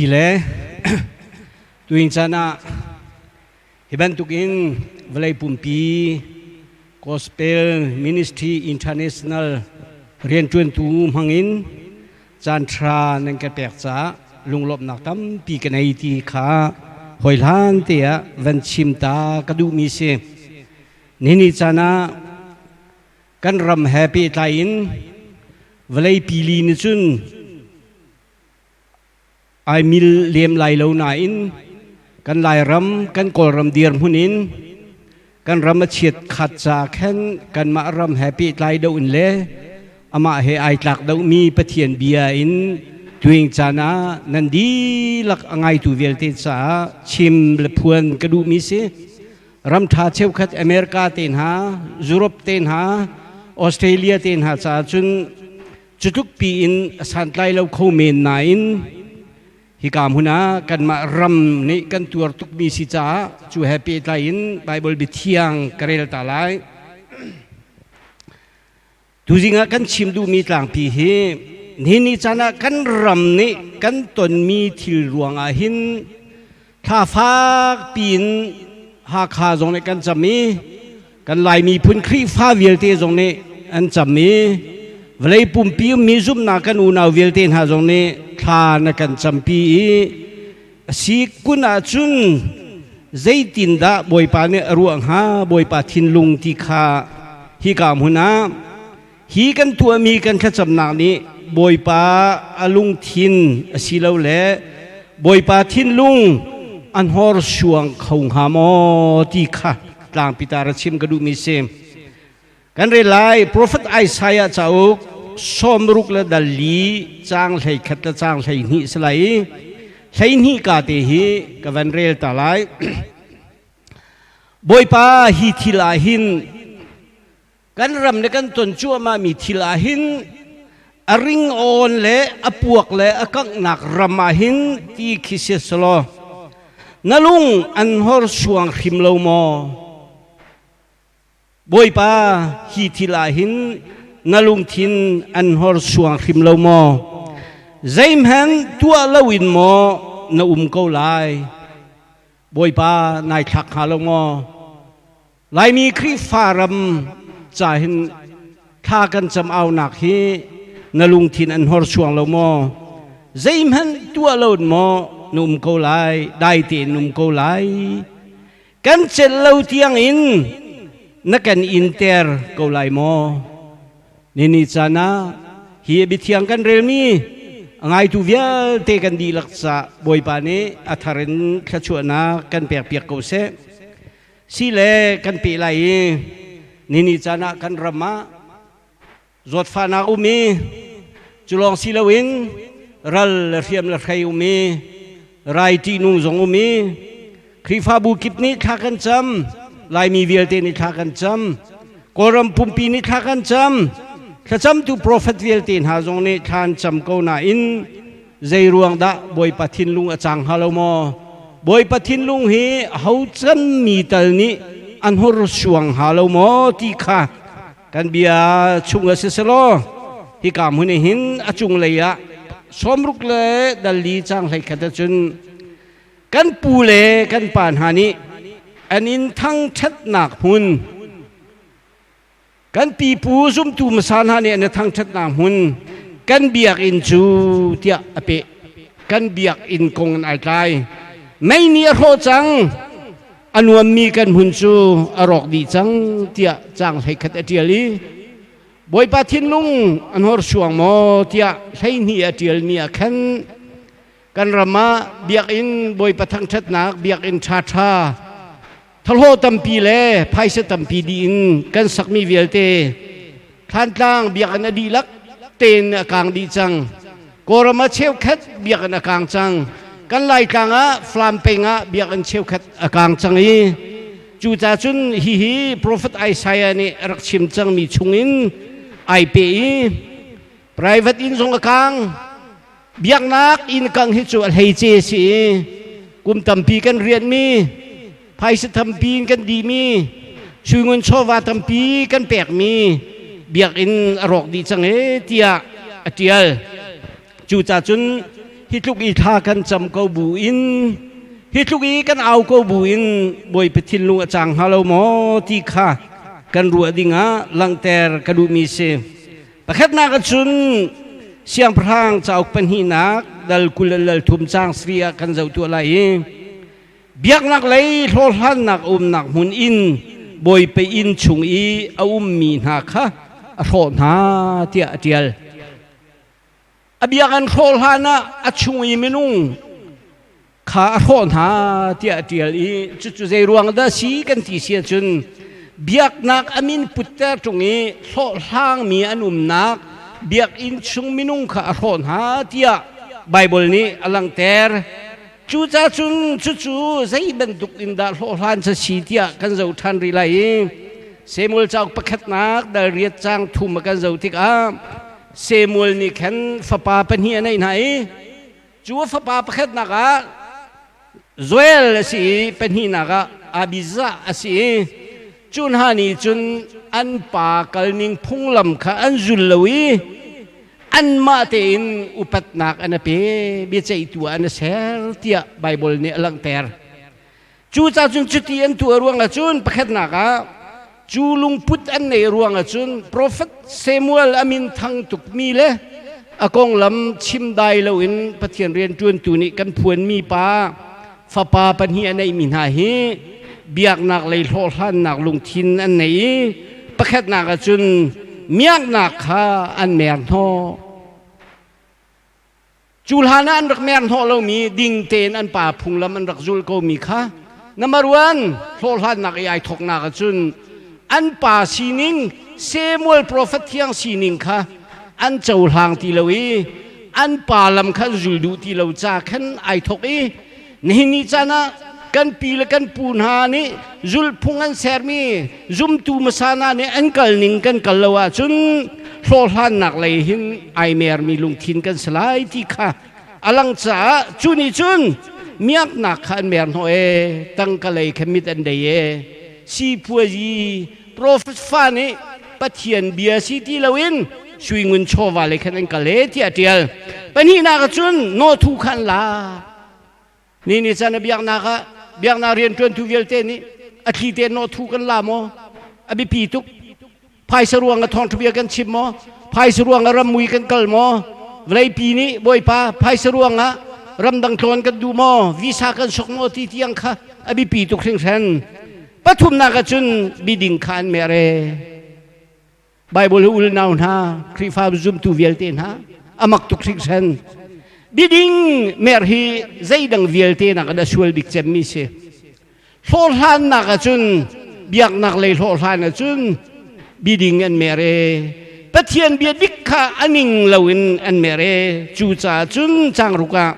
le tuing caan ah hi bantukin vawlei pumpi Gospel Ministry International rianṭuantu hmangin caanṭha nan ka pek caah lunglawmhnak tampi ka nei ti kha hawihlan te ah van chim ta ka duhmi si. Nini caan ah kan ram he pehtlai in vawlei pili ni cun ai mil lem lai lo nain kan Lairam kan Kawlram dirhmun in kan ram a chiat khat ca khan kanmah ram he pehtlai deuh in le amah he ai tlak deuhmi Pathian bia in tuing caan ah nan dihlak a ngaitu vialte caah chim le phuan ka duhmi si. Ramṭha cheukhat America te hna, Europe te hna, Australia te hna caah cun cutluk piin a santlai lo kho men nain hika hmun ah kanmah ram nih kan tuar tukmi si caah cu he pehtlai in Baibal biathiang ka rel ta lai. Tuzing ah kan chim duhmi tlangpi hi nihin ni caan ah kan ram nih kan tonmi thil ruangah hin thla fak piin Hakha zong nih kan cam i kan Lai miphun Khrihfa vialte zong nih an cam i vawlei pumpi ummi zumhnak kan unau vialte hna zong nih thla na kan campi i a si kun ahcun zeitindah Bawipa nih a ruah hnga Bawipa thinlung ti kha hika hmun ah hi kan tuahmi kan thlacamnak nih Bawipa a lungthin asilole Bawipa thinlung an horsuang kho hnga maw ti kha tlangpi ta ra chim ka duhmi si. Kan rel lai Profet Isaiah cauk 60 le dal li caang 11 le caang 12 si lai i 12 ka te hi ka van rel ta lai. Bawipa hi thil ah hin kan ram le kan ton cuahmah mi thil ah hin a ringawn le a puak le a kanghnak ram ah hin ti khi si selaw na lung an horsuang hrim lo maw? Bawipa, hi thil ah hin na lungthin an horsuang hrim lo maw? Zeihmanh tuah loin maw na um ko lai? Bawipa, nai thlak hnga lo maw? Laimi Khrihfa ram ca hin thla kan cam aunak hi na lungthin an horsuang lo maw? Zeihmanh tuah loin maw na um ko lai? Dai tein um ko lai? Kan celh lo tiangin na kan inter ko lai maw? Nini caan ah hi biathiang kan relmi a ngaitu vialte kan dihlak ca Bawipa nih a thar in thluachuahnak kan pekpiak ko seh. Si le kan pe lai i nini caan ah kan ram ah zawtfahnak um i cu lawng si loin ral le hriam le hrei um i rai ṭihnung zong um i Khrihfabu kip nih thla kan cam Laimi vialte nih thla kan cam Kawlram pumpi nih thla kan cam thlacamtu profet vialte hna zong nih thla an cam ko nain zei ruang dah Bawipa thinlung a cang hnga lo maw Bawipa thinlung hi ho can mi tal nih an hor suang hnga lo maw ti kha Kan bia chung a si selaw hika hmun ah hin a cunglei ah 60 le dal li caang 11 ahcun kan pu le kan pa hna nih an in thangṭhatnak hmun kan pipu zumtu hmasa hna nih an i thangṭhatnak hmun kan biakinn cu tiah a peh. Kan biakinn kong in ai tlai. Mei nih a hrawh cang. A nuammi kan hmun cu a rawk dih cang tiah caang 11 a ṭial i Bawipa thinlung an horsuang maw tiah 12 a ṭialmi ah khan kan ram ah biakinn Bawipa thangṭhatnak biakinn ṭhaṭha thahlawh tampi le phaisa tampi dih in kan sakmi vialte Thlantlang biakinn a dihlak tein a kaang dih cang. Kawlram ah cheukhat biakinn a kaang cang. Kan Laitlang ah Falam peng ah biakinn cheukhat a kaang cang i cucaah cun hihi Prophet Isaiah nih a rak chim cangmi chungin ai pe i private inn zong a kaang. Biaknak inn kang hi cu a hleice si i kum tampi kan rianmi phaisa tampi in kan dihmi suingun chawva tampi kan pekmi biakinn a rawk dih cang e tiah a ṭial. Cucaah cun Hi tluk i thla kan cam ko bu in, hi tluk i kan au ko bu in Bawipa thinlung a cang hnga lo maw ti kha kan ruah ding ah langhter ka duhmi si. Pakhatnak ahcun Siangpahrang cauk pahnihnak dal 20 le dal thum caang sari ah kan zoh tuah lai i biaknak lei hlawhhlannak a umnak hmun in Bawipa inn chung i a ummi hna kha a hrawh hna tiah a ṭial. A biak an hrawh hlan ah a chung i minung kha a hrawh hna tiah a ṭial i cucu zei ruang dah si kan ti si ahcun biaknak a min putter ṭung i hlawhhlangmi an umnak biakinn chung minung kha a hrawh hna tiah Baibal nih a langhter. Cucaah cun cucu zei bantuk in dah hlawhhlan ca si tiah kan zoh ṭhan rih lai i Samuel cauk pakhatnak dal riat caang thum a kan zoh tikah Samuel nih khan fapa pahnih a neih hna i cu a fapa pakhatnak ah Joel a si i pahnihnak ah Abijah a si i cu hna nih cun an pa kalning phunglam kha an zul lo i anmah tein upatnak an a pe biaceihtu ah an a ser tiah Baibal nih a langhter. Cucaah cun cuti an tuah ruangah cun pakhatnak ah cu lungput an neih ruangah cun profet Samuel a min thang tukmi le a konglam chim dai loin Pathian rianṭuantu nih kan phuanmi pa fapa pahnih a neihmi hna hi biaknak lei hlawhhlannak lungthin an nei i pakhatnak ah cun miaknak kha an mer hnawh. Cu hlan ah an rak mer hnawh lomi ding tein an pa phunglam an rak zul komi kha number one hlawhhlannak i ai thawknak ah cun an pa sining Samuel profet thiang sining kha an cohlang ti lo i an pa lam kha an zul duh ti lo ca khan ai thawk i nihin ni caan ah kan pi le kan pu hna nih zulhphung an sermi zumtu hmasa hna nih an kal ning kan kal lo ahcun hlawhhlannak lei hin ai mermi lungthin kan si lai ti kha a lang caah cu nih cun miaknak kha an mer hnawh e tangka lei kha mit an dei e sipuazi profet fa nih Pathian bia si ti loin sui ngun chawva lei khan an kal e tiah a ṭial. Pahnihnak ah cun nawthu kha an lak. Ni ni caan a biaknak ah biaknak rianṭuantu vialte nih a thli tein nawthu kan la maw? A biapi tuk. Phaisa ruang ah thawngṭha bia kan chim maw? Phaisa ruang ah rammui kan kal maw? Vawleipi nih Bawipa phaisa ruang ah ramdang tlawn kan duh maw? Visa kan sok maw ti tiang kha a biapi tuk hringhran. Pathumnak ah cun biding kha an mer e. Bible hi ulnau hna, Khrihfa zumtu vialte hna, amak tuk hringhran. Biding mer hi zeidang vialte nak in a sual bik cemmi si. Hlawhhlannak ah cun, biaknak lei hlawhhlan ah cun biding an mer e. Pathian bia dik kha a ning loin an mer e. Cucaah cun changruk ah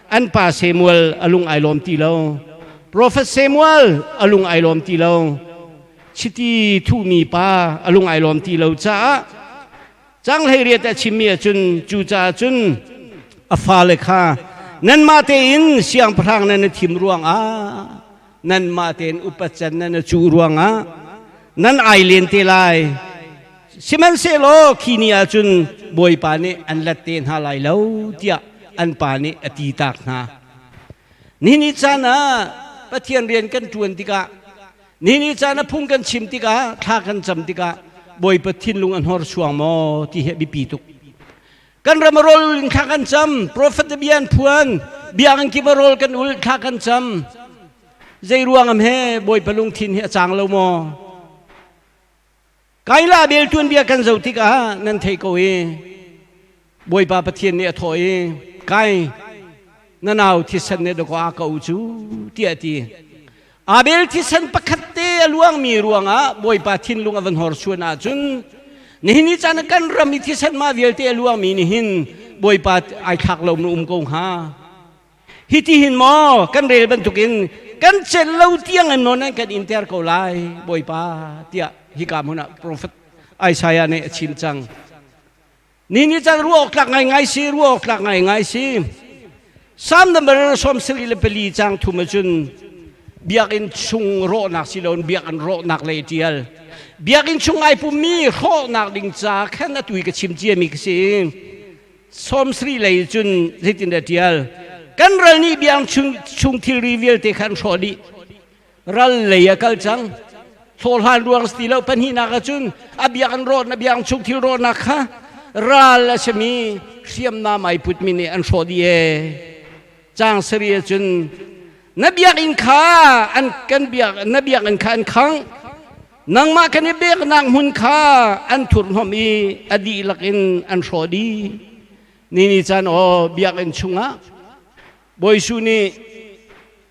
an pa Samuel a lung ai lawm ti lo. Profet Samuel a lung ai lawm ti lo. Chiti thuhmi pa a lung ai lawm ti lo caah cang hlei riat a chimmi ahcun cucaah cun a fale kha nanmah tein siangpahrang nan i thim ruangah nanmah tein upat can nan i cuh ruangah nan ai len te lai. Sihmanhsehlaw khi ni ah cun Bawipa nih an let te hna lai lo tiah an pa nih a ti tak hna. Nihin caan ah Pathian rian kan ṭuan tikah, nihin caan ah phung kan chim tikah, thla kan cam tikah Bawipa thinlung a hnorsuang maw ti hi a biapi tuk. Kan ram a rawl in thla kan cam, profet bia an phuan, biakinn kip a rawl kan ul, thla kan cam. Zei ruang am he Bawipa lungthin hi a cang lo maw? Kaila bel tuanbia kan zoh tikah nan theih ko i Bawipa Pathian nih a thawh i kai na nau thisen nih dakaw a ko cu tiah a ti. Abel thisen pakhat te a luangmi ruangah Bawipa thinlung a van horsuan ahcun nihin ni caan ah kan ram i thisen mah vialte a luangmi nihin Bawipa ai thlak lo um ko hnga. Hitihin maw kan rel bantukin kan celh lo tiang in nawn an kan inter ko lai Bawipa tiah hika hmun ah profet Isaiah nih a chim cang. Ni ni cang ruah awk tlak ngaingai si ruah awk tlak ngaingai si. Psalm number 74 cang thum ahcun biakinn chung rawhnak si loin biakinn rawhnak lei tial. Biakinn chung ai pummi hrawhnak ding ca khan atu i ka chim ciami ka si. Sawmsarih lei cun zeitindah ṭial? Kan ral nih biang chung, chung thilri vialte kha an hrawh dih. Ral lei a kal cang. Hlawhhlan ruang si ti lo pahnihnak ah cun a biakinn rawh na biang chung thil rawhnak kha ral a simi hriamnam ai putmi nih an hrawh dih ee. Caang sarih ah cun na biakinn kha an kan biak na biakinn kha an khangh Nangmah kan i beknak hmun kha an thurhnomh i a dihlak in an hrawh dih. Ni ni caan aw biakinn chungah Bawi Jesuh nih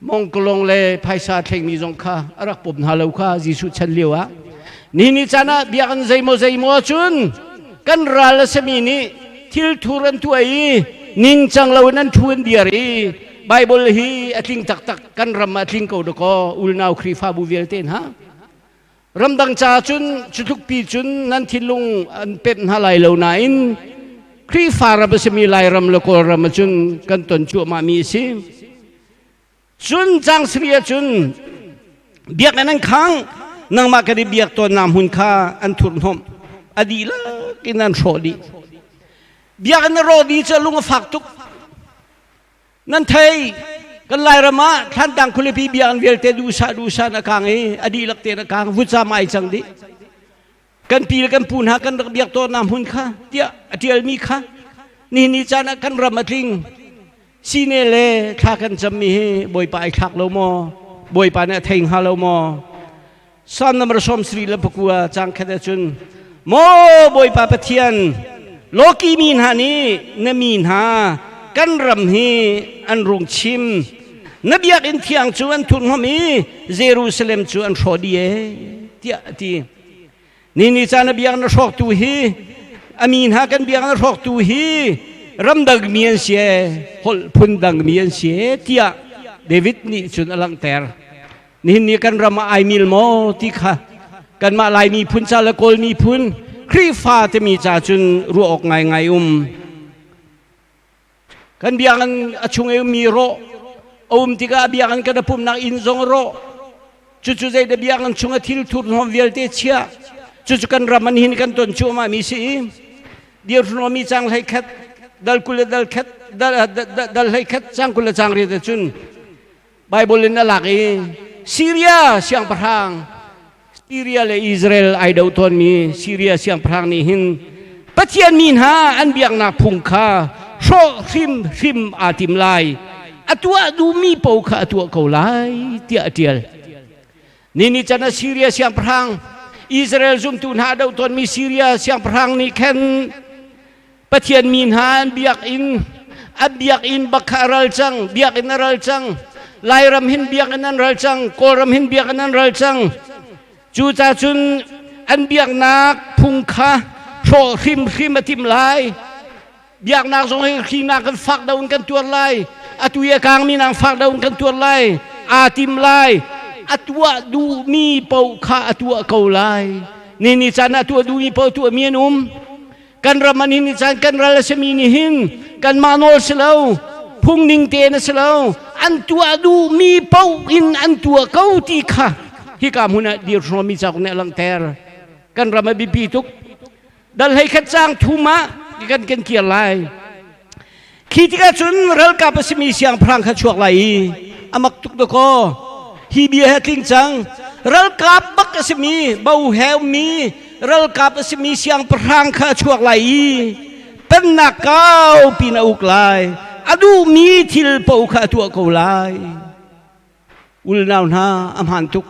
mongkalong le phaisa thlengmi zong kha a rak pom hna lo kha Jesuh chan lio ah. Ni ni caan ah biakinn zeimaw zeimaw cun kan ral a simi nih thil thur an tuah i ningcang loin an thu an dir i Bible hi a tling taktak kan ram ah a tling ko dakaw ulnau Khrihfabu vialte hna. Ramdang ca cun cutlukpi cun nan thinlung an pemh hna lai lo nain Khrihfa ram a simi Lairam le Kawlram ah cun kan ton cuahmahmi a si. Cun cang sari ah cun biakinn an khang nangmah kan i biak tawnnak hmun kha an thurhnomh a dihlak in an hrawh dih. Biakinn a rawh dih cu lung a fak tuk. Nan thei kan Lairam ah Thlantlang khualipi biakinn vialte duhsah duhsah na kang i a dihlak te na kang vutcam ai cang dih. Kan pi le kan pu hna kan rak biak tawnnak hmun kha tiah a ṭialmi kha nihin ni caan ah kan ram a tling. Sine le thla kan cammi hi Bawipa ai thlak lo maw? Bawipa nih a thei hnga lo maw? Psalm number 74 cang khat ahcun Maw Bawipa Pathian lawki mi hna nih na mi hna kan ram hi an rung chim na biakinn thiang cu an thurhnom i Jerusalem cu an hrawh dih ee tiah a ti ni ni caan a biak na hrawktu hi a mi hna kan biak na hrawktu hi ramdang mi an si ee holh phun dang mi an si ee tiah David nih cun a langhter Nihin ni kan ram ah ai mil maw ti kha kanmah Lai miphun ca le Kawl miphun Khrihfa timi ca cun ruah awk ngaingai um. Kan biakinn a chung i ummi rawh a um tikah biakinn kan i pumhnak inn zong rawh. Cucu zeidah biakinn chung a thil thurhnawm vialte chiah. Cucu kan ram an hin kan ton cuahmah mi si i Deuteronomy cang hlei khat dal 20 le dal khat dal dal hlei khat cang 20 le cang riat cun Bible in a lak i Syria siangpahrang Syria le Israel ai do tawnmi Syria siangpahrang nih hin Pathian mi hna an biaknak phung kha hrawh hrimhrim aa tim lai a tuah duhmi paoh kha a tuah ko lai tiah a ṭial. Nini chan ah Syria siangpahrang Israel zumtu hna a doh tawnmi Syria siangpahrang nih khan Pathian mi hna an biakinn a biakinn bak kha a ral cang biakinn a ral cang Lairam hin biakinn an ral cang Kawlram hin biakinn an ral cang cuca cun an biaknak phung kha hrawh hrimhrim a timh lai biaknak zong hi hrinak kan fak do in kan tuar lai atu i a kangmi nang fak do in kan tuar lai aa tim lai a tuah duhmi paoh kha a tuah ko lai ni ni caan ah tuah duhmi paoh tuahmi an um Kan ram an hin caan kan ral a simi nih hin kanmah nawl si lo phungning tein a si lo an tuah duhmi paoh in an tuah ko ti kha hika hmun ah Deuteronomy cauk nih a langhter. Kan ram a biapi tuk. Dal hlei khat caang thum ah kan kan kir lai. Khi tikah cun ralkap a simi siangpahrang kha chuak lai i a mak tuk dakaw. Hi bia he tling cang. Ralkap bak a simi bo he ummi ralkap a simi siangpahrang kha a chuak lai i pennak kaupi in a uk lai. A duhmi thil paoh kha a tuah ko lai. Ulnau hna a hmaan tuk.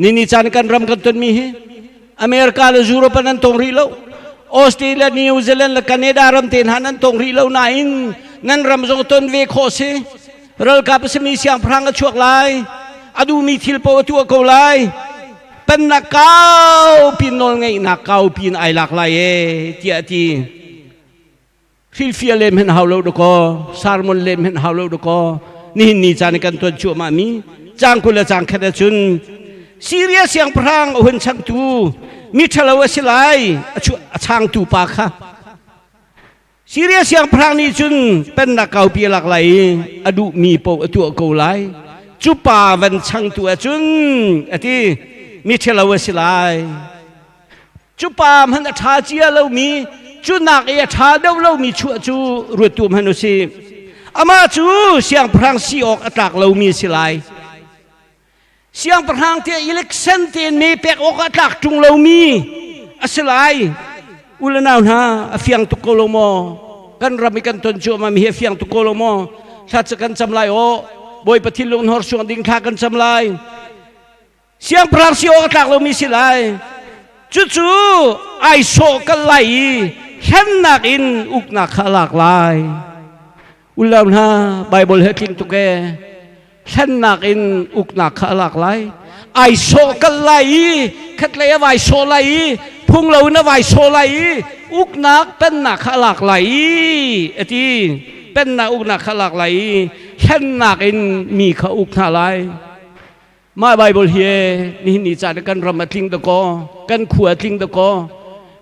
Nini caan kan ram kan tonmi hi America le Europe an tong rih lo. Australia, New Zealand le Canada ram te hna nan tong rih lo nain nan ram zong ton ve khawh si. Ralkap a simi siangpahrang a chuak lai. A duhmi thil paoh a tuah ko lai. Pennak kaupi nawlngeihnak kaupi in ai lak lai ee tiah a ti. Hrilhfiah lem hen hau lo dakaw, sermon lem hen hau lo dakaw, nihin ni caan i kan tuan cuahmah mi cang 20 le cang khat ahcun Syria siangpahrang a hun changtu mi ṭhalo a si lai a changtu pa kha Syria siangpahrang nih cun pennak kaupi a lak lai i a duhmi paoh a tuah ko lai cu pa van changtu ahcun a ti mi ṭhalo a si lai Cu pa hmanh a ṭha cia lomi Cu nak i a ṭha deuh lomi chuah cu ruat tu hmanh u sih. Amah cu siangpahrang si awk a tlak lomi a si lai. Siangpahrang tiah election tein me pek awk ah tlak ṭung lomi a si lai. U le nau hna, a fiang tuk ko lo maw? Kan ram i kan ton cuahmah mi hi a fiang tuk ko lo maw? Thla cu kan cam lai aw. Bawipa thinlung hnorsuang ding thla kan cam lai. Siangpahrang si awk a tlak lomi si lai. Cucu ai sawh kal lai i hlennak in uknak kha a lak lai. Ulau hna, Bible he tling tuk ee. Hlennak in uknak kha a lak lai. Ai sawh kal lai i khatlei a vai sawh lai i phung lo in a vai sawh lai i uknak pennak kha a lak lai i a ti. Pennak uknak kha a lak lai i hlennak in mi kha uk hna lai. Mah Bible hi nihin ni caan kan ram a tling dakaw, kan khua a tling dakaw.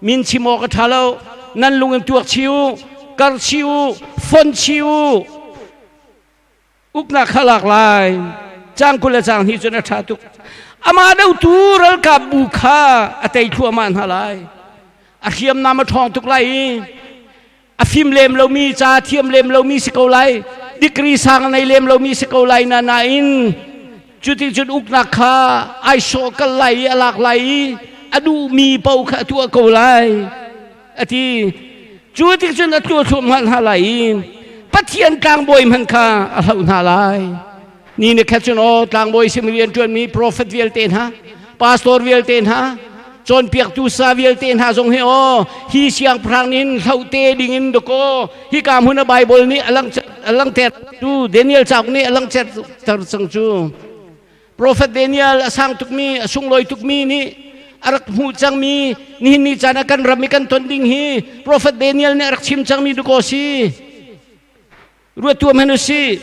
Min chim awk a ṭha lo. Nan lung in tuak chi u, kar chi u, fon chi u. Uknak kha lak lai. Cang 20 le cang hnih cun a ṭha tuk. Amah dotu ralkap bu kha a tei thluahmah hna lai. A hriamnam a ṭhawng tuk lai i a fim lem lomi ca thiam lem lomi si ko lai degree sang a nei lem lomi si ko lai na nain cuticun uknak kha ai sawh kal lai i a lak lai i a duhmi paoh kha a tuah ko lai a ti. Cu tikcun a tuah thluahmah hna lai i Pathian tlangbawi hmanh kha a hloh hna lai. Ni ni khat cun aw tlangbawi sim rian ṭuanmi profet vialte hna, pastor vialte hna, cawnpiaktu sa vialte hna zong hi aw hi siangpahrang nin hloh te ding in dakaw hika hmun a Bible nih a langter tu Daniel cauk nih a langter cang cu. Profet Daniel a sang tukmi, a sunglawi tukmi nih a rak hmuh cangmi nihin ni caan ah kan ram i kan ton ding hi Profet Daniel nih a rak chim cangmi dakaw si. Ruat tuah hmanh u sih.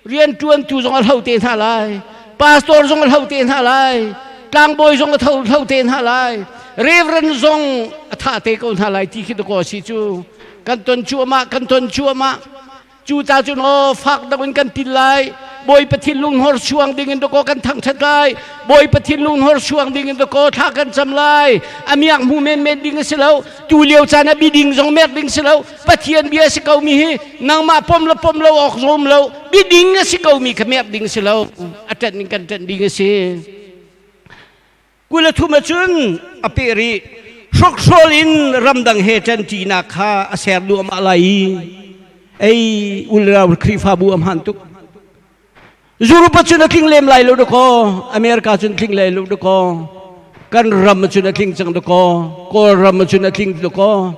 Rianṭuantu zong a hlo te hna lai. Pastor zong a hlo te hna lai. Tlangbawi zong a hlo te hna lai. Reverend zong a thah te ko hna lai ti khi dakaw si cu. Kan ton cuahmah, kan ton cuahmah. Cu ca cun aw fak deuh in kan pil lai. Bawipa thinlung hnorsuang ding in dakaw kan thangṭhat lai. Bawipa thinlung hnorsuang ding in dakaw thla kan cam lai. A miak hmu menmen ding a si lo. Tu lio caan ah biding zong mek ding si lo. Pathian bia a si komi hi nangmah pom le pom lo awk zom lo. Biding a si komi kha mek ding si lo. A ṭanh in kan ṭanh ding a si. 23 ahcun a peh rih. Hrokhrawl in ramdang he ṭanṭinak kha a ser duahmah lai i ei ulrau Khrihfabu a hmaan tuk. Europe cun a tling lem lai lo dakaw, America cun tling lai lo dakaw, kan ram cun a tling cang dakaw, Kawlram cun a tling dakaw,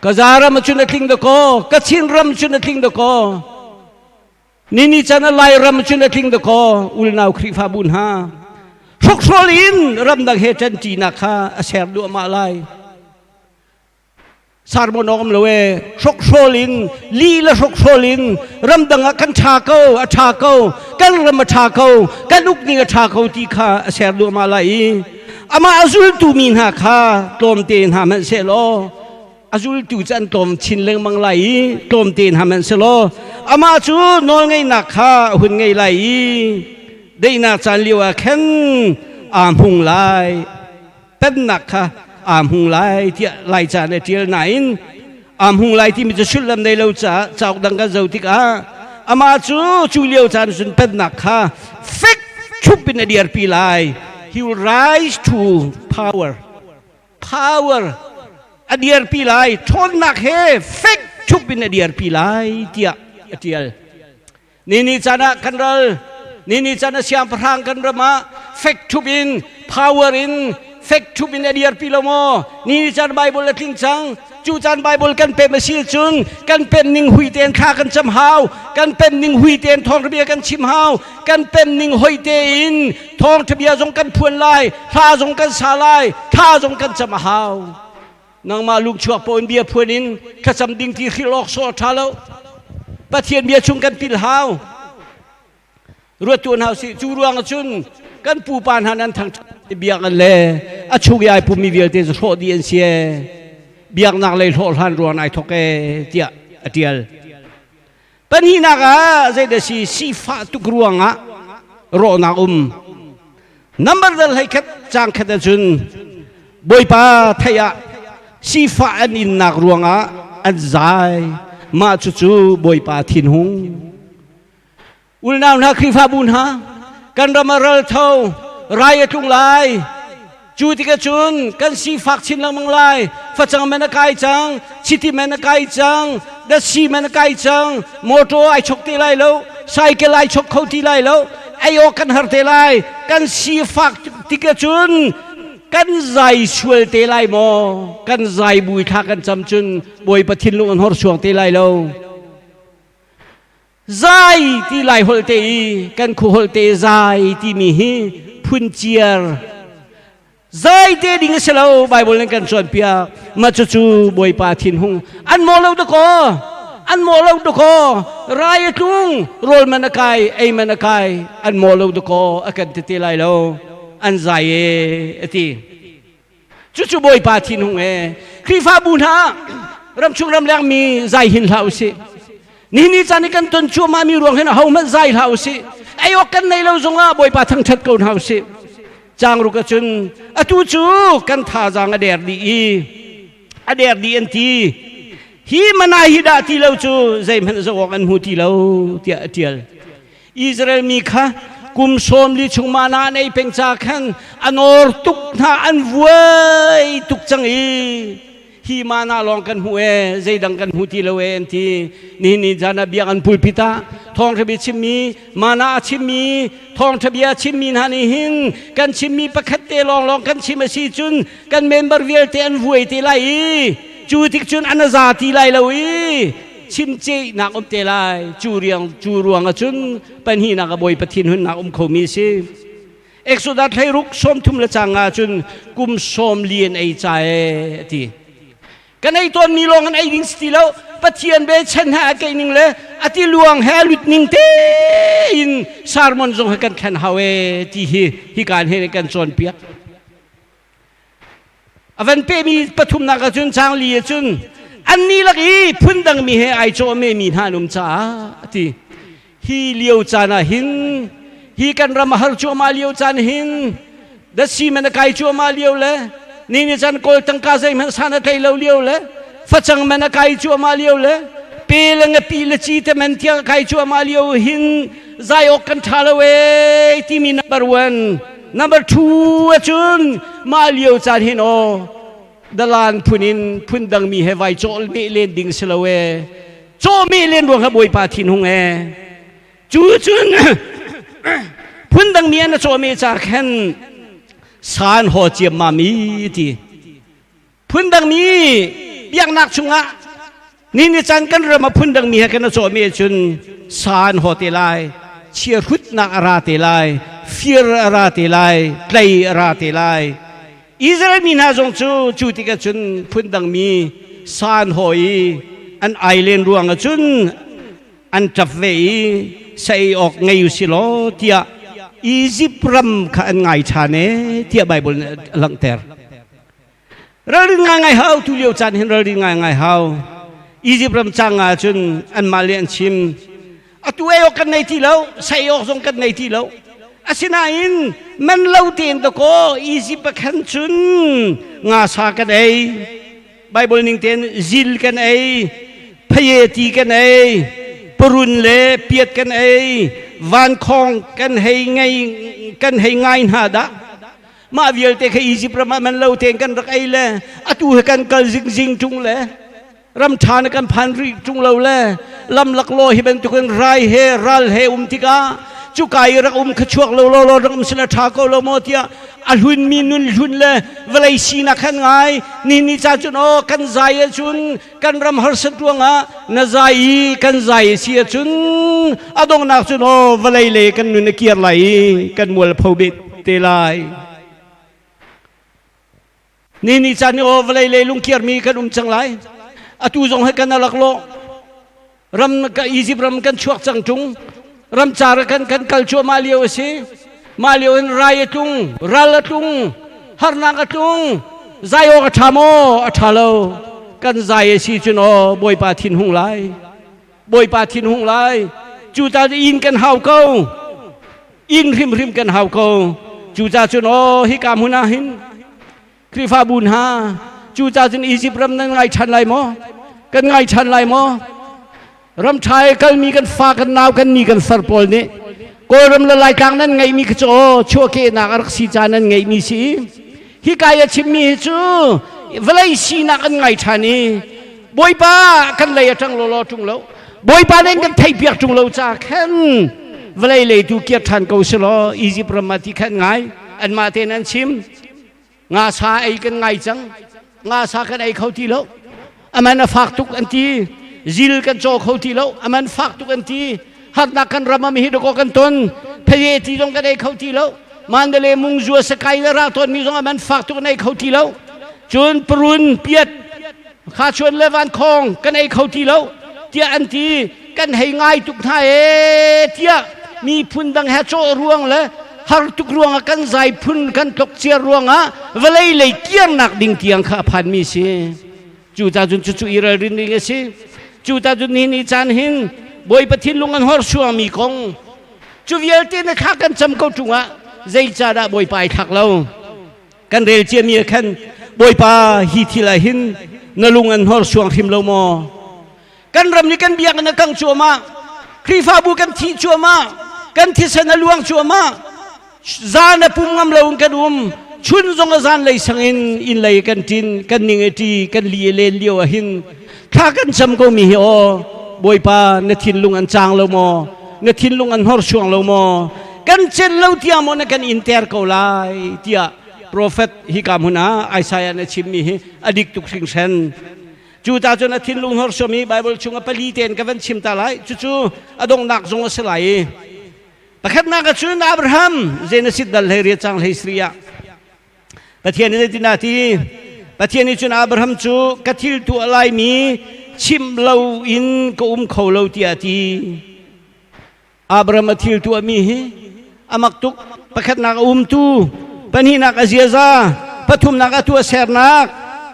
Kaza ram cun a tling dakaw, Kachin ram cun a tling dakaw. Nini chan a Lairam cun a tling dakaw, ulnau Khrihfabu hna. Hrokhrawl in ramdang he ṭanṭinak kha a ser duahmah lai. Sarmon awk um lo e, hrokhrawl in, li le hrokhrawl in ramdang ah kan ṭha ko, a ṭha ko, kan ram a ṭha ko, kan ukning a ṭha ko ti kha a ser duahmah lai i amah a zultu mi hna kha tlawmte hna hmanh sehlaw a zultu cu an tlawm chin lengmang lai i tlawmte hna hmanh sehlaw amah cu nawlngeihnak kha a hun ngei lai i daihnak caan lio ah khan aa hmung lai. Pennak kha aa hmung lai tiah Laica nih a ṭial nain aa hmung lai timi cu sullam nei lo caah cauk dang kan zoh tikah amah cu cu lio caan cun pennak kha fek ṭhup in a dirpi lai. He will rise to power. Power a dirpi lai. Ṭhawnnak he fek ṭhup in a dirpi lai tiah a ṭial. Ni ni caan ah kan ral, ni ni caan ah siangpahrang kan ram ah fek ṭhup in, power in, fek ṭhup in a dirpi lo maw? Ni ni caan Bible a tling cang. Cu caan Bible kan pem a si cun kan pem ning hui tein thla kan cam hau, kan pem ning hui tein thawngṭha bia kan chim hau, kan pem ning hoi tein thawngṭha bia zong kan phuan lai, hla zong kan sa lai, thla zong kan cam a hau. Nangmah lungchuak pawn bia phuan in thlacam ding ti hrilh awk sawh a ṭha lo. Pathian bia chung kan pil hau. Ruat tuan hau si. Cu ruang cun kan pupa hna nan thangṭhat biak an le a chung i ai pummi vialte cu hrawh dih an si e. Biaknak lei hlawh hlan ruang ai thawk e tiah a ṭial. Pahnihnak ah zeidah si sifah tuk ruangah rawhnak um. Number dal 11 caang khat ahcun Bawipa theih ah. Sifah an innak ruangah an zai. Mah cucu Bawipa thinhung. Ulnau hna Khrihfabu hna, kan ram ah ral tho, rai a tlung lai. Cu tikah cun kan sifak chin lengmang lai. Facang man a kai cang, chiti man a kai cang, datsi man a kai cang, motor ai chok te lai lo, cycle ai chok kho ti lai lo, ei awk kan har te lai. Kan sifak tikah cun kan zai sual te lai maw? Kan zai bui thla kan cam cun Bawipa thinlung an horsuang te lai lo. Zai ti lai holh te i kan khu holh te zai timi hi phunciar zai te ding a si lo. Bible in kan cawnpiak ma cucu Bawipa thinhung. An maw lo dakaw, an maw lo dakaw, rai a tlung, rawl man a kai, ei man a kai, an maw lo dakaw a kan ti te lai lo, an zai e a ti. Cucu Bawipa thinhung e. Khrihfabu hna, ramchung ramleng mi zai hin hlah usih. Nihin ni caan i kan ton cuahmah mi ruang hin ahohmanh zai hlah usih. Ei awk kan nei lo zongah Bawipa thangṭhat ko hna usih. Changruk ahcun atu cu kan thazaang a der dih i a der dih an ti. Hi mana hi dah ti lo cu zeihmanh zoh awk an hmu ti lo tiah a ṭial. Israel mi kha kum 40 chung mana an ei peng ca khan a nawr tuk hna, an vuai tuk cang i hi mana lawng kan hmu e, zeidang kan hmu ti lo e an ti. Nihin ni zan ah biak an pulpit ah thawngṭha bia chimmi, mana a chimmi, thawngṭha bia chimmi hna nih hin kan chimmi pakhat te lawng lawng kan chim a si cun kan member vialte an vuai te lai i cu tik cun an a za ti lai lo i chimceihnak um te lai. Cu riang cu ruang ahcun pahnihnak a Bawi Pathian hunnak um khomi a si. Exodus 16 30 le cang ah cun kum 40 an ei ca e a ti. Kan ei tawn mi lawng an ei ding si ti lo. Pathian be chen ha a kei ning le a ti luang he a lut ning te in sermon zong he kan thlen hau e ti hi hi kan he kan cawn piak. A van pehmi pathumnak ahcun chang li ahcun annih lak i phundang mi he ai cawhme mi hna an um caah a ti. Hi lio caan ah hin, hi kan ram a har cuahmah lio caan hin, datsi man a kai cuahmah lio le ni ni caan Kawl tangka zeihmanh san a tlei lo lio le facang man a kai cuahmah lio le pe le ngapi le ci te man tiang a kai cuahmah lio hin zai awk kan ṭha lo ee timi number one. Number two ahcun mah lio caan hin aw dalan phun in phun dangmi he vai cawl meh len ding si lo ee. Caw meh len ruang kha Bawipa thinhung ee. Cu cun phun dangmi an caw meh ca khan san haw ciammam i ti. Phundangmi biaknak chungah ni ni caan kan ram a phundangmi he kan i cawhmi ahcun sa an haw te lai, chiahrutnak a ra te lai, fir a ra te lai, tlei a ra te lai. Israel mi hna zong cu cu tikah cun phundangmi sa an haw i an ai len ruang ahcun an ṭap ve i sa ei awk ngei u si law tiah Izipt ram kha an ngai ṭhan e tiah Baibal nih a langhter. Ralrin ngaingai hau. Tu lio caan hin ralrin ngaingai hau. Egypt ram cang ah cun anmah le an chim, atu ei awk kan nei ti lo, sei awk zong kan nei ti lo, asinain man lo tein dakaw Egypt ah khan cun nga sa kan ei, Bible ning tein zil kan ei, phaye ti kan ei, purun le piat kan ei, vankhong kan hei ngei, kan hei ngai hna dah. Mah vialte kha Egypt ram ah man lo tein kan rak ei le atu he kan kal zingzing ṭung le ram ṭha na kan phan rih ṭung lo le lam laklaw hi bantukin rai he ral he um tikah cuka i rak um kha chuak lo law law rak um sila ṭha ko lo maw tiah a hlunmi nun hlun le vawlei sinak khan ngai. Ni ni ca cun aw kan zai ahcun kan ram harsat ruangah na zai i kan zai si ahcun a donghnak cun aw vawlei le kan nun a kir lai i kan mualpho bet te lai. Ni ni caan ni aw vawlei le lungkir mi kan um cang lai. Atu zong he kan alak lo ram ka Egypt ram kan chuak cang ṭung, ram car kan kan kal cuahmah lio a si. Mah lio in rai a tlung, ral a tlung, harnak a tlung. Zai awk a ṭha maw? A ṭha lo. Kan zai a si cun aw Bawipa thinhung lai, Bawipa thinhung lai. Cu ta inn kan hau ko, inn hrimhrim kan hau ko. Cuca cun aw hika hmun ah hin Khrihfabu hna. Cucaah cun Izipt ram nan ngai ṭhan lai maw? Kan ngai ṭhan lai maw? Ram ṭha i kalmi kan fa kan nau kan ni kan far pawl nih Kawlram le Laitlang nan ngeihmi kha cu aw chuahkehnak a rak si ca nan ngeihmi si. Hika i a chimmi hi cu vawlei sinak an ngai ṭhan i Bawipa kan lei a ṭang lawlaw ṭung lo. Bawipa nih kan theihpiak ṭung lo ca khan vawlei lei tu kir ṭhan ko si law Izipt ram ah ti khan ngai anmah tein an chim. Nga sa ei kan ngai cang. Nga sa kan ei kho ti lo. Aman a fak tuk an ti. Zil kan caw kho ti lo. Aman fak tuk an ti. Harnak kan ram am hi dakaw kan ton. Phaye ti zong kan ei kho ti lo. Mandalay mungzua sakai le ra ton mi zong aman fak tuk kan ei kho ti lo. Cun parun piat kha chuan le van khong kan ei kho ti lo tiah an ti. Kan hei ngai tuk hna ee tiah miphun dang he cawh ruang le har tuk ruangah kan zai phun kan tlok ciar ruangah vawlei lei kirnak ding tiang kha a phanmi si. Cu ta cun cucu i ralrin ding a si. Cu ta cun nihin ni caan hin Bawipa thinlung an horsuangmi kong cu vialte na thla kan cam ko ṭung ah zeicahdah Bawipa ai thlak lo? Kan rel ciami ah khan Bawipa hi thil ah hin na lung an horsuang hrim lo maw? Kan ram nih kan biakinn a kang cuahmah. Khrihfabu kan thi cuahmah. Kan thisen a luang cuahmah. Zan a pum ngam lo in kan um. Chun zong a zan lei sang in inn lei kan ṭin, kan ning e ṭi, kan li e len lio ah hin thla kan cam ko mi hi aw Bawipa na thinlung an cang lo maw? Na thinlung an hnorsuang lo maw? Kan cen lo tiang maw na kan inter ko lai tiah profet hika hmun ah Isaiah na chimmi hi a dik tuk hringhran. Cu ta cun a thinlung hnorsuam i Bible chung a pali tein ka van chim ta lai. Cucu a donghnak zong a si lai i pakhatnak ah cun Abraham Genesis dal hlei riat cang hlei sri ah Pathian nih zeitin dah ti? Pathian nih cun Abraham cu ka thil tuah laimi chimh lo in ka um kho lo tiah a ti. Abraham a thil tuahmi hi a mak tuk. Pakhatnak a umtu, pahnihnak a ziaza, pathumnak a tuahsernak.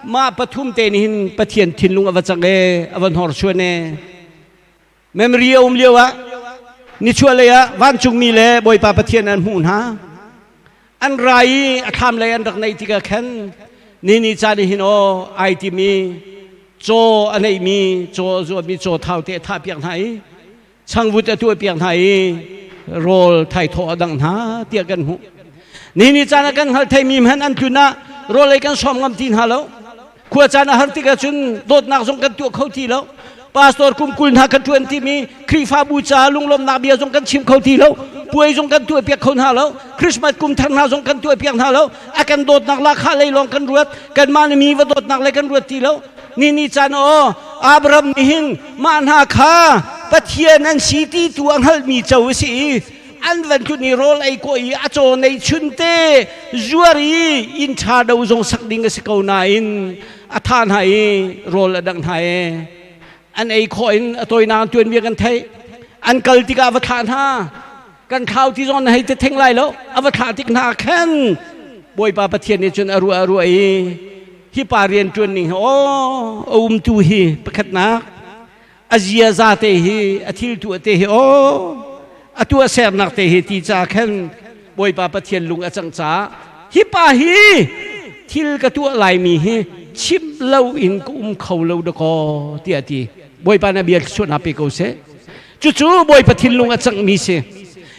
Mah pathum te nih hin Pathian thinlung a va cang e, a va hnorsuan e. Memory a um lio ah nichuahlei ah vancungmi le Bawipa Pathian an hmuh hna. An ra i a thlam lei an rak neih tikah khan ni ni caan hin aw ai timi caw a neihmi caw a zuatmi caw thau te a thah piak hna i changvut a tuahpiak hna i rawl thaithawh a dangh hna tiah kan hmuh. Ni ni caan ah kan hngalh theimi hmanh an tlun ah rawl ei kan sawm ngam ti hna lo. Khua caan a har tikah cun dawtnak zong kan tuah kho ti lo. Pastor kum 20 hna kan ṭuan timi Khrihfabu ca lunglawmhnak bia zong kan chim kho ti lo. Puai zong kan tuahpiak kho hna lo. Christmas kum thar hna zong kan tuahpiak hna lo. A kan dawtnak la kha lei lawng kan ruat. Kanmah nih mi va dawtnak le kan ruat ti lo. Ni ni caan aw Abraham nih hin mah hna kha Pathian an si ti tu a hngalhmi co a si i an van tlun i rawl ei kawh i a caw nei chun te zuar i inn ṭha do zong sak ding a si ko nain a tha hna i rawl a dangh hna i an ei khawh in a tawinak tuanbia kan theih. An kal tikah va thlah hna. Kan thlau ti zong na hei te theng lai lo. A va thlah tik hna khan Bawipa Pathian nih cun a ruah a ruah i hi pa rian ṭuan ning hi aw a umtu hi pakhatnak a ziaza te hi a thil tuah te hi aw a tuah sernak te hi ti ca khan Bawipa Pathian lung a cang caah hi pa hi thil ka tuah laimi hi chim lo in ka um kho lo dakaw tiah ti. Bawipa na bia suahnak pe ko seh. Cucu Bawipa thinlung a cangmi si.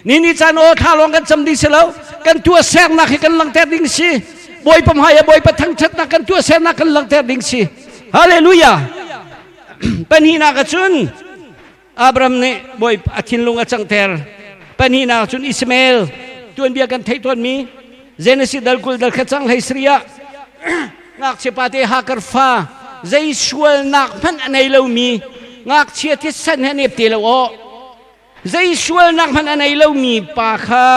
Ni ni caan aw thla lawng kan cam ding si lo. Kan tuah sernak hi kan langhter ding si. Bawipa hmai ah Bawipa thangṭhatnak kan tuah sernak kan langhter ding si. Hallelujah. Pahnihnak ah cun Abraham nih Bawipa a thinlung a cangter. Pahnihnak cun Ismael tuanbia kan theih tawnmi Genesis dal 20 dal khat cang hlei sariah ngakchia pate Hagar fa zei sualnak hmanh a nei lomi ngakchia thisen he nep te lo aw zei sualnak hmanh a nei lomi pa kha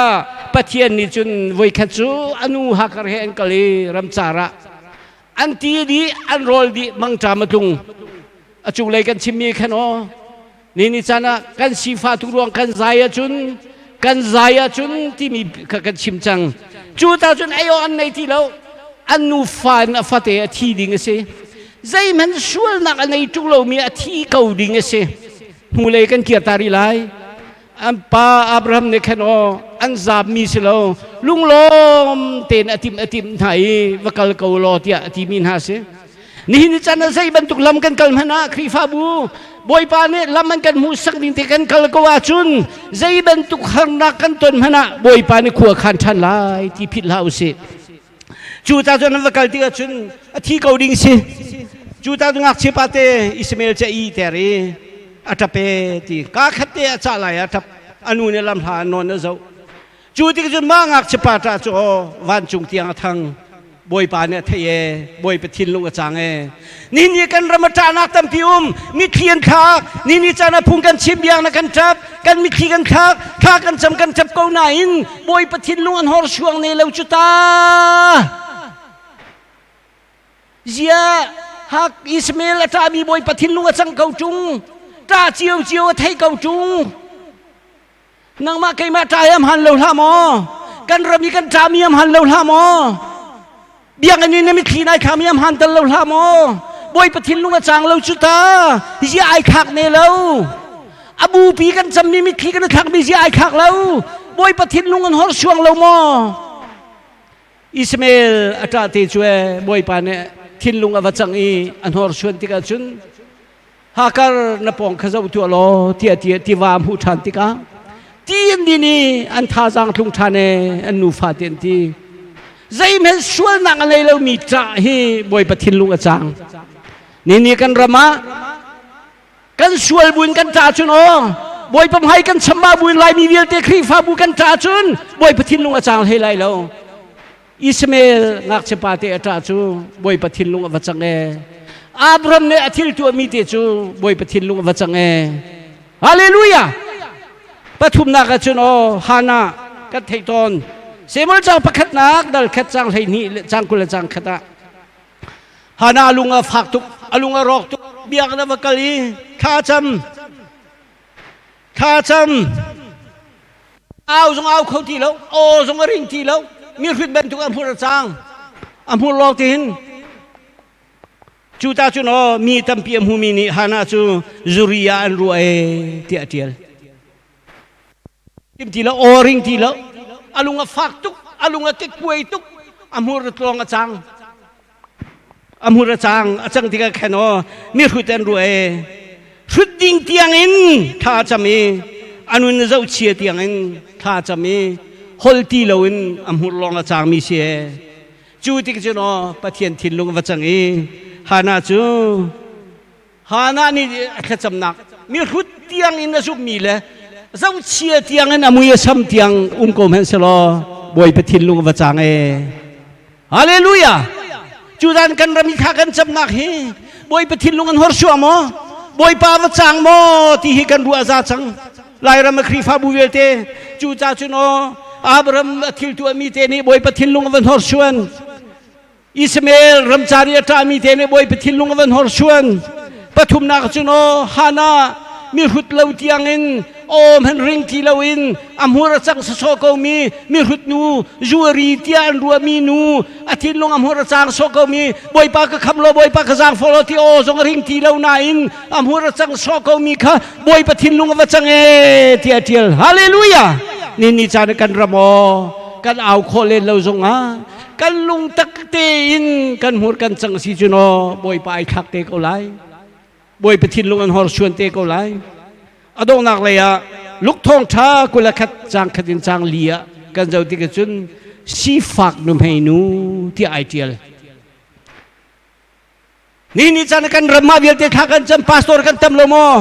Pathian nih cun voikhat cu a nu Hagar he an kal i ramcar ah an ti dih an rawl dih mangṭam a tlung. A cunglei kan chimmi khan aw ni ni caan ah kan sifah tuk ruang kan zai ahcun kan zai ahcun timi kha kan chim cang. Cu ta cun ei awk an nei ti lo. An nufa in a fate a thi ding a si. Zeihmanh sualnak a nei ṭung lomi a thi ko ding a si. Hnulei kan kir ta rih lai. An pa Abraham nih khan aw an zaammi si lo lunglawm tein a timh a timh hna i va kal ko law tiah a timi hna a si. Nihin ni caan ah zei bantuk lam kan kal hmanh ah Khrihfabu Bawipa nih lam an kan hmuhsak ding te kan kal ko ahcun zei bantuk harnak kan ton hmanh ah Bawipa nih khua khan ṭhan lai ti philh hlah usih. Cu ta cun an va kal tikah cun a thi ko ding si. Cu ta cu ngakchia pa te Ismael cu a ih ter i a ṭap e ti. Kaa khat te a cah lai a ṭap. A nu nih lam hla nawn a zoh. Cu tik cun mah ngakchia pa ṭah cu aw vancung tiang a thang. Bawipa nih a theih e, Bawipa thinlung a cang e. Nihin ni kan ram a ṭahnak tampi um, mitthli an thlak, ni ni caan ah phung kan chim biang na kan ṭap, kan mitthli kan thlak, thla kan cam kan ṭap ko nain Bawipa thinlung an horsuang ne lo cu ta. Zia hak Ismael a ṭahmi Bawipa thinlung a cang ko ṭung, ṭah cio cio a thei ko ṭung. Nangmah keimah ṭah hi am han lo hlah maw? Kan ram i kan ṭahmi am han lo hlah maw? Biakinn in na mitthli nai thlami am han tal lo hlah maw? Bawipa thinlung a cang lo cu ta. Zia ai thlak ne lo. A bupi kan cammi mitthli kan i thlakmi zia ai thlak lo. Bawipa thinlung an horsuang lo maw? Ismael a ṭah te cu e Bawipa nih thinlung a va cang i a hnorsuan tikah cun Hakar na pawng kha zoh tuah law tiah tiah tiva hmuh ṭhan tikah ti an din i an thazaang tlung ṭhan e an nufa te an ti. Zeihmanh sualnak a ngei lomi ṭah hi Bawipa thinlung a cang. Nini kan ram ah kan sual buin kan ṭah cun aw Bawipa hmai kan chambau buin Laimi vialte Khrihfabu kan ṭah cun Bawipa thinlung a cang hlei lai lo. Ismael ngakchia pa te a ṭah cu Bawipa thinlung a va cang e. Abraham nih a thil tuahmi te cu Bawipa thinlung a va cang e. Hallelujah! Pathumnak ah cun aw Hannah kan theih tawn. Samuel caang pakhatnak dal khat caang 12 caang 20 le caang khat ah Hannah lung a fak tuk, a lung a rawk tuk, biakinn a va kal i thla cam. Thla cam. Au zong au kho ti lo, aw zong a ring ti lo. Mi hrit bantuk a hmur a cang. A hmur lawng ti hin. Cu ta cun aw mi tampi a hmumi nih Hannah cu zuri ah an ruah e tiah a ṭial. Tim ti lo, aw ring ti lo. A lung a fak tuk, a lung a kekkuai tuk, a hmur a tlawng a cang. A hmur a cang, a cang tikah khan aw mi hrut an ruah e. Hrut ding tiangin thla a cam i a nun a zohchia tiangin thla a cam i hol ti loin a hmur lawng a cangmi si e. Cu tik cun aw Pathian thinlung a va cang i Hannah cu Hannah nih a thlacamnak mihrut tiang in a zumhmi le zohchia tiang in a mui a sam tiang um ko hmanh selaw Bawipa thinlung a va cang e. Hallelujah! Cu dan kan ram i thla kan camnak hi Bawipa thinlung an horsuah maw? Bawipa va cang maw? Ti hi kan ruah za cang. Lairam a Khrihfabu vialte cu ca cun aw Abraham a thil tuahmi te nih Bawipa thinlung a van horsuan. Ismael ramcar i a ṭahmi te nih Bawipa thinlung a van horsuan. Pathumnak cun aw Hannah mihrut lo tiangin aw hmanh ring ti loin a hmur a cang sawsawh komi mihrut nu zuari tiah an ruahmi nu a thinlung a hmur a cang sawh komi Bawipa ka kham law Bawipa ka zaangfah law ti aw zong a ring ti lo nain a hmur a cang sawh komi kha Bawipa thinlung a va cang ee tiah a ṭial. Hallelujah! Ni ni caan kan ram aw kan au khawh len lo zongah kan lungtak tein kan hmur kan cang si cu naw Bawipa ai thlak te ko lai. Bawipa thinlung an horsuan te ko lai. A donghnak lei ah Luk thawngṭha 21 caang khat in caang li ah kan zoh tik ahcun sifak nuhmei nu tiah ai ṭial. Ni ni caan kan ram ah vialte thla kan cam pastor kan tam lo maw?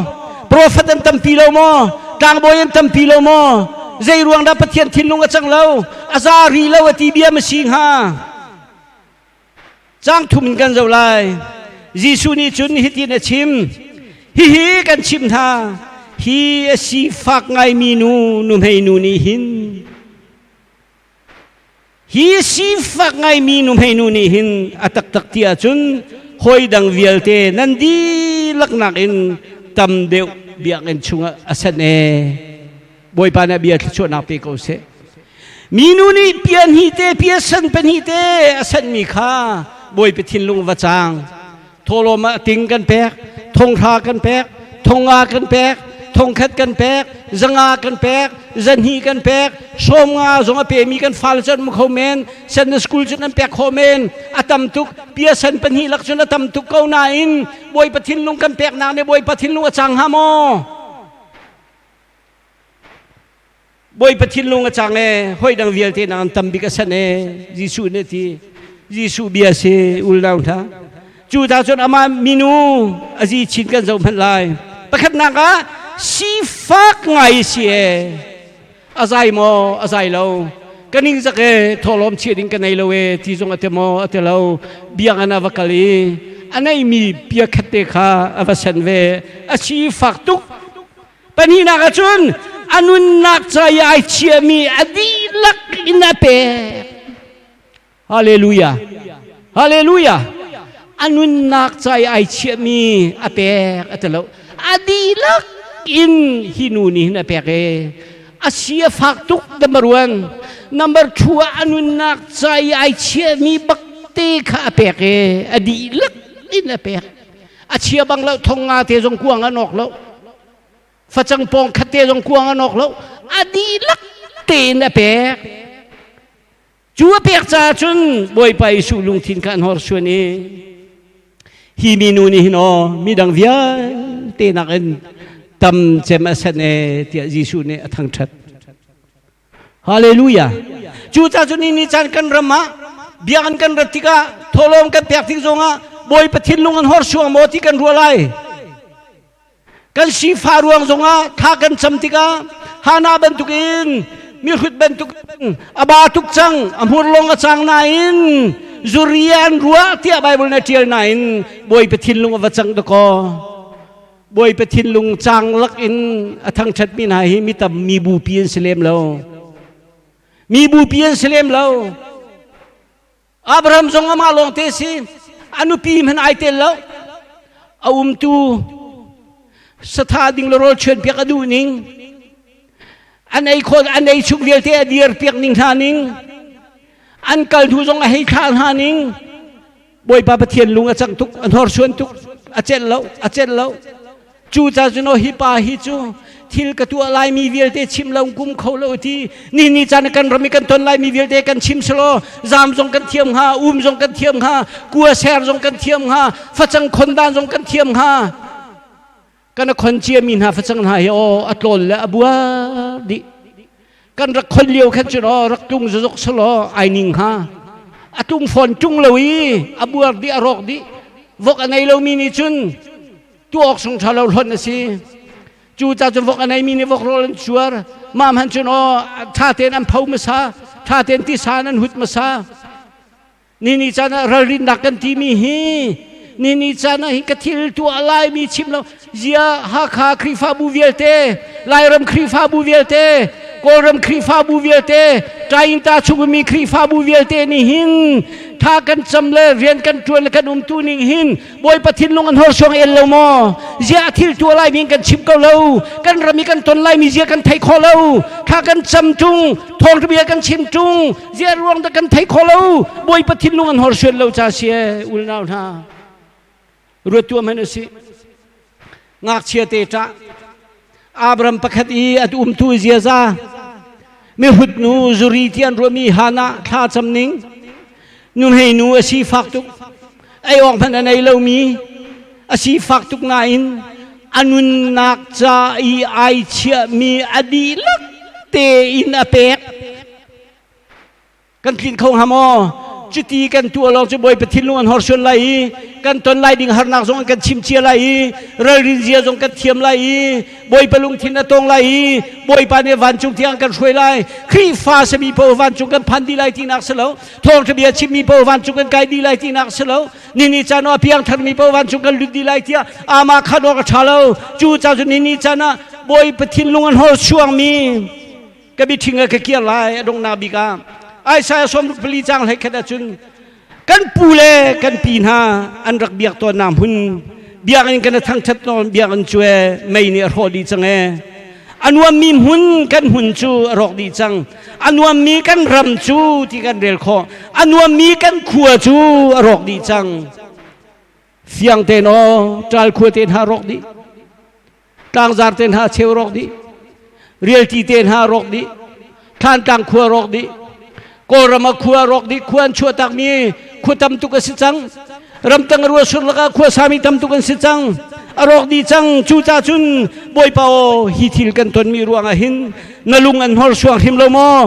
Prophet an tampi lo maw? Tlangbawi an tampi lo maw? Zei ruang dah Pathian thinlung a cang lo? A za ri lo a ti bia ma si hnga? Caang thum in kan zoh lai. Jesuh nih cun hitin a chim. Hihi kan chimh hna. Hi a sifak ngaimi nu, nuhmei nu nih hin Hi sifak ngaimi nuhmei nu nih hin a taktak ti ahcun hawi dang vialte nan dihlak nakin tam deuh biakinn chungah a sanh ee. Bawipa nih a bia thluachuahnak pe ko seh. Minu nih pia hnih te pia san pahnih te a sanhmi kha Bawipa thinlung va cang. Thawhlawm ah ting kan pek, thonghra kan pek, thonga kan pek. thongkhat kan pek, zanga kan pek, zanhi kan pek, sawmnga zong a pemi kan fale cu an um kho men, Sunday school cu kan pek khawh men, a tam tuk, piasan pahnih lak cun a tam tuk ko nain Bawipa thinlung kan peknak nih Bawipa thinlung a cang hnga maw? Bawipa thinlung a cang e, hoi dang vialte nak an tam bik a san e, Jesuh nih ti. Jesuh bia si ulnau hna. Cu ta cun amah minu a zi chin kan zoh hmanh lai. Pakhatnak ah sifak ngai si e. A zai maw? A zai lo. Ka ning zak e, thawhlawm chiah ding ka nei lo e, ti zong a te maw? A te lo. Biakinn ah va kal i a neimi pia khat te kha a va sen ve. A sifak tuk. Pahnihnak ah cun a nunnak ca i ai chiahmi a dihlak in a pek. Hallelujah. Hallelujah. A nunnak ca i ai chiahmi a pek a ti lo. A dihlak in hi nu nih hin a pek e. A si a fak tuk number one. Number two ah a nunnak ca i ai chiahmi bak te kha a pek e. A dihlak in a pek. A chia bang lo thong nga te zong kuang an awk lo. Facang pawng khat te zong kuang an awk lo. A dihlak tein a pek. Cu a pek caah cun Bawipa Jesuh lungthin kha an horsuan i hi minu nih hin aw midang vialte nakin tam cem a san e tiah Jesuh nih a thangṭhat. Hallelujah. Cucaah cun ni caan kan ram ah biakinn kan rat tikah thawhlawm kan pek tik zongah Bawipa thinlung an horsuang maw ti kan ruah lai. Kan sifah ruang zongah thla kan cam tikah Hana bantukin mihrut bantukin a ba tuk cang a hmur lawng a cang nain zuria an ruah tiah Bible nih a ṭial nain Bawipa thinlung a va cang dakaw. Bawipa thinlung cang lak in a thangṭhatmi hna hi mi tam mi bupi an si lem lo. Mi bupi an si lem lo. Abraham zong amah lawng te si. A nupi hmanh ai tel lo. A umtu satha ding le rawl chuan piak a duh ning. An ei khawl an ei chung vialte a dir piak ning hna ning. An kal hnu zong a hei thlah hna ning. Bawipa Pathian lung a cang tuk, a hnorsuan tuk, a celh lo, a celh lo. Cu ca cun hi pa hi cu thil ka tuah laimi vialte chim lo kum kho lo ti ni ni caan kan ram i kan ton laimi vialte kan chim selaw zam zong kan thiam hnga um zong kan thiam hnga kua ser zong kan thiam hnga facang khondan zong kan thiam hnga kan a khon ciami hna facang hna hi aw a tlawl le a buar dih kan rak khon lio khan cun aw rak tlung zazok selaw ai ning hnga a tlung fawn ṭung lo i a buar dih a rawk dih vok a ngei lomi nih cun tu awk sung ṭha lo hlonh a si cu ca cun vok a neimi nih vok rawl an cuar mah hmanh cun aw ṭha tein an pho hmasa ṭha tein tisa an hut hmasa Ni ni caan ah ralrinnak kan timi hi ni ni caan ah hin ka thil tuah laimi chim lo zia Hakha Khrihfabu vialte Lairam Khrihfabu vialte Kawlram Khrihfabu vialte Tainta chungmi Khrihfabu vialte nih hin tha kan cam le rian kan ṭuan le kan umtu ning hin Bawipa thinlung an horsuang el lo maw? Ziah thil tuah laimi kan chim ko lo kan ram i kan ton laimi zia kan thei kho lo tha kan cam ṭung thawngṭha bia kan chim ṭung ziah ruang dah kan thei kho lo Bawipa thinlung an horsuan lo ca si e ulnau hna ruat tuah hmanh usih ngakchia te ṭah Abraham pakhat i a umtu ziaza mihrut nu zuri ti an ruahmi Hannah thla cam ning nuhmei nu a si fak tuk ei awk hmanh a nei lomi a si fak tuk nain a nunnak ca i ai chiahmi a dihlak tein a pek Kan tlin kho hnga maw? Cuti kan tuah lawng cu Bawipa thinlung an horsuan lai i kan ton lai ding harnak zong an kan chim cia lai i ralrin zia zong kan thiam lai i Bawipa lungthin a tong lai i Bawipa nih vancung tiang kan hruai lai. Khrihfa sami paoh vancung kan phan dih lai tinak si lo. Thawngṭha bia chimmi paoh vancung kan kai dih lai tinak si lo. Nini caan ah piang tharmi paoh vancung kan lut dih lai tiah ama khan awk a ṭha lo. Cu ca cu nini caan ah Bawipa thinlung an horsuangmi ka biṭhing ah ka kir lai a donghnak bik ah Isaiah 64 caang 11 ahcun kan pu le kan pi hna an rak biak tawnnak hmun biakinn kan thangṭhat tawn biakinn cu e mei nih a hrawh dih cang e a nuammi hmun kan hmun cu a rawk dih cang a nuammi kan ram cu ti kan rel khawh a nuammi kan khua cu a rawk dih cang fiang te no ṭal khua te hna rawk dih. Tlangzar te hna cheu rawk dih. Rialti te hna rawk dih. Thlantlang khua rawk dih. Kawlram ah khua rawk dih. Khua an chuahtak mi khua tam tuk a si cang. Ramtang a ruasur lakah khua sami tam tuk an si cang. A rawk dih cang. Cucaah cun Bawipa aw hi thil kan tonmi ruangah hin na lung an hnorsuang hrim lo maw?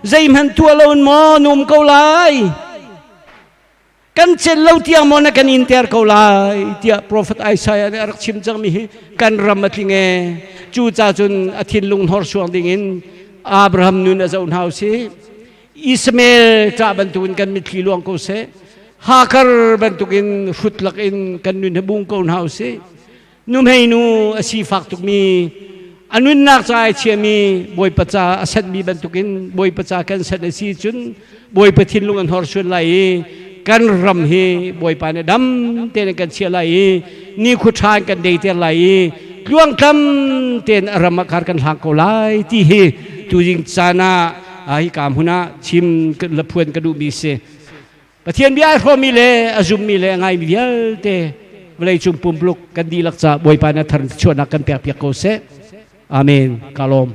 Zeihmanh tuah lo in maw na um ko lai? Kan cel lo tiang maw na kan inter ko lai tiah profet Isaiah nih a rak chim cangmi hi kan ram a tling e. Cucaah cun a thinlung hnorsuang dingin Abraham nun a zoh hna usih. Ismael ṭah bantukin kan mitthli luang ko seh. Hakar bantukin hrutlak in kan nun hi bung ko hna usih. Nuhmei nu a sifak tukmi a nunnak ca ai chiami Bawipa ca a sanhmi bantukin Bawipa ca kan sanh a si cun Bawipa thinlung an horsuan lai i kan ram hi Bawipa nih dam tein kan chiah lai i nikhua ṭha in kan deiter lai i tluangtlam tein a ram ah kar kan hlang ko lai ti hi tuzing caan ah hika hmun ah chim le phuan ka duhmi si. Pathian bia ai hrawmmi le a zummi le a ngaimi vialte vawleicung pumpuluk kan dihlak ca Bawipa nih a thar chuahnak kan pekpiak ko seh. Amen. Ka lawm.